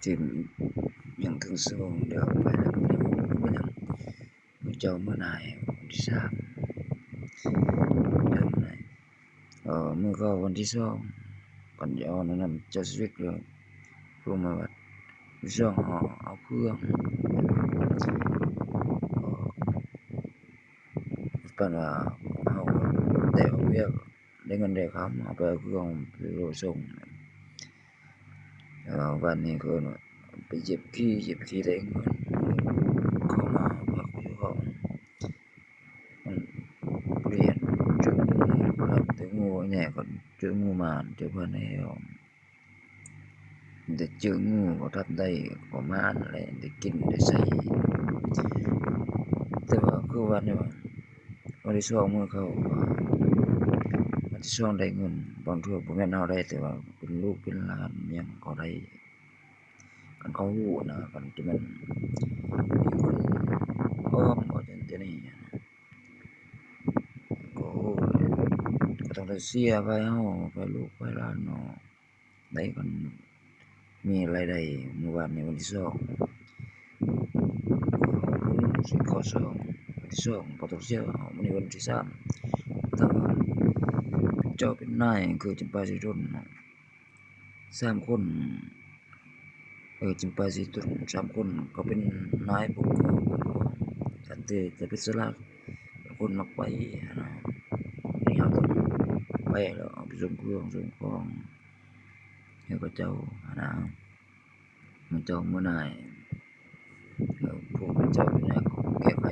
ເຖິງຍັງເຖິງຊົ່ວໂມງດຽວໄປແລ້ວ ເປັນຫຍັງ ມື້ເຈົ້າມື້ນາຍວັນທີສາມ ເຈົ້າມື້ນາຍ ເອີ ມື້ເຂົ້າວັນທີສອງ ກ່ອນຈະອອກແນະນຳເຈົ້າຊີວິດ ເອີ ລົງມາວັດ ວັນທີສອງເຮົາເອົາເຄື່ອງ ປານວ່າເຮົາໄດ້ອອກວຽກ ໄດ້ເງິນໄດ້ຄຳ ເຮົາໄປເອົາເຄື່ອງໄປສົ່ງ ແລ້ວວັນນີ້ເຂົາເອີ້ນວ່າໄປຢຽບຂີ້ ຢຽບຂີ້ໄດ້ເງິນ ເຂົ້າມາພັກຢູ່ຫ້ອງ ມັນບໍ່ໄດ້ເຫັນຈຸດງູ ບໍ່ໄດ້ເຫັນແຕ່ງູແຍກກັນ ຈຸດງູມາ ແຕ່ພັນໃຫ້ເຮົາ ໄດ້ເຈີງູກໍທັບໄດ້ປະມານແຫຼະ ໄດ້ກິນໄດ້ໃຊ້ ແຕ່ວ່າຄືວ່ານີ້ວ່າ ວັນທີສອງມື້ເຂົ້າ ວັນທີສອງໄດ້ເງິນ ບາງເທື່ອບໍ່ແມ່ນເຮົາໄດ້ ແຕ່ວ່າເປັນລູກເປັນຫຼານຫຍັງເຂົາໄດ້ ຄັນເຂົາຮູ້ນະ ຄັນຈະແມ່ນມີຄົນປອມບໍ່ຈັ່ງຊີ້ນະ ກໍຮູ້ແຫຼະ ກໍຕ້ອງໄດ້ເສຍໄປ ເຮົາໄປ ລູກໄປຫຼານເນາະ ໄດ້ກັນ ມີລາຍໄດ້ມື້ວານນີ້ວັນທີສອງ ມື້ສອງ ວັນທີສອງບໍ່ຕ້ອງເສຍ ມື້ນີ້ວັນທີສາມ ແຕ່ວ່າເຈົ້າເປັນນາຍຄືຈຳປາສີທົນເນາະ ສາມຄົນ ເອີ ຈຳປາສີທົນສາມຄົນ ເຂົາເປັນນາຍປົກຄອງ ສັນຕິ ຈະເປັນສະຫຼາດ ຄົນມັກໄປຫັ້ນນະ ນີ້ເຮົາຕ້ອງໄປແລ້ວ ເອົາໄປສົ່ງເຄື່ອງສົ່ງຂອງໃຫ້ເຂົາເຈົ້າຫັ້ນນະ ມື້ເຈົ້າມື້ນາຍ ເອີ ພວກເຈົ້າເປັນນາຍ ແກ້ໄຂ